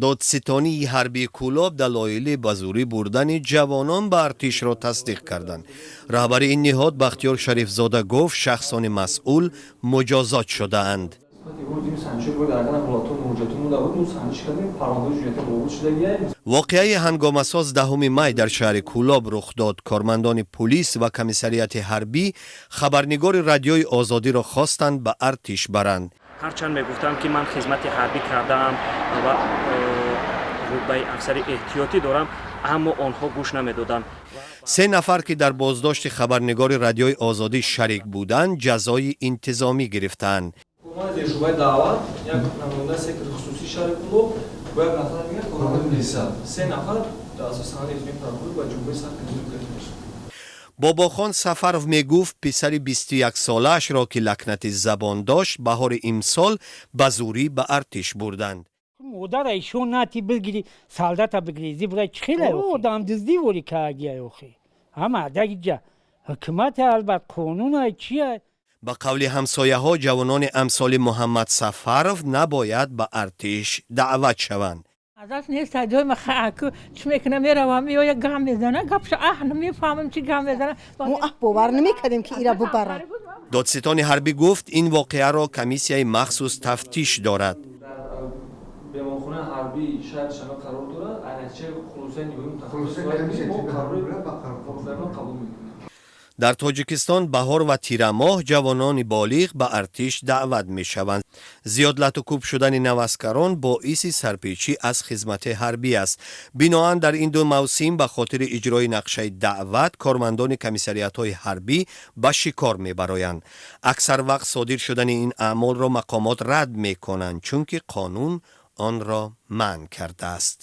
Додситонии ҳарбии Кӯлоб далоили ба зӯрӣ бурдани ҷавонон ба артишро тасдиқ карданд. Раҳбари ин ниҳод Бахтиёр Шарифзода гуфт, шахсони масъул муҷозот шудаанд. Воқеаи ҳангомасоз 10 май дар шаҳри Кӯлоб рух дод. Кормандони пулис ва комиссариати ҳарбӣ хабарнигори Радиои Озодиро хостанд ба артиш баранд. Ҳарчанд мегуфтам, ки ман хизмати ҳарбӣ кардаам ва рутбаи афсари эҳтиётӣ дорам, аммо онҳо гӯш намедоданд. Се нафар, ки дар боздошти хабарнигори Радиои Озодӣ шарик буданд, ҷазои интизомӣ гирифтаанд. Шӯъбаи даъват як намояндаи сектори хусусии шаҳри Кӯлоб бо як нафар дигар корманди милиса, се нафар дар асоси санади иҷтимоии прокурор ба ҷумҳурии сахт гирифта мешаванд. Бобохон Сафаров мегуфт, писари 21-солаашро, ки лакнати забон дошт, баҳори имсол ба зӯрӣ ба артиш бурданд. Модара ишон нати бигири, солдата бигири, зибра чихела одамдиздӣ вори каагия охи ҳама дагиҷа ҳукумат, албат, қонуна чия. Ба қавли ҳамсояҳо, ҷавонони амсоли Муҳаммад Сафаров набояд ба артиш даъват шаванд. Азаш нест, ҷой чӣ мекунам, меравам, меоя, гап мезана, гапша аҳ намефаҳмам, чӣ гап мезана. Мо аҳ бовар намекардем, ки ира бубаранд. Додситони ҳарбӣ гуфт, ин воқеаро комиссияи махсус тафтиш дорад. Дар беморхонаи ҳарбии шаҳри Душанбе қарор дорад. Айнатичаи хулосаи ниҳоии мутахассис мо қарори қабул мекунем. Дар Тоҷикистон баҳор ва тирамоҳ ҷавонони болиғ ба артиш даъват мешаванд. Зиёд латукӯб шудани наваскарон боиси сарпечӣ аз хизмати ҳарбӣ аст. Биноан дар ин ду мавсим ба хотири иҷрои нақшаи даъват кормандони комиссариатҳои ҳарбӣ ба шикор мебароянд. Аксар вақт содир шудани ин аъмолро мақомот рад мекунанд, чунки қонун онро манъ кардааст.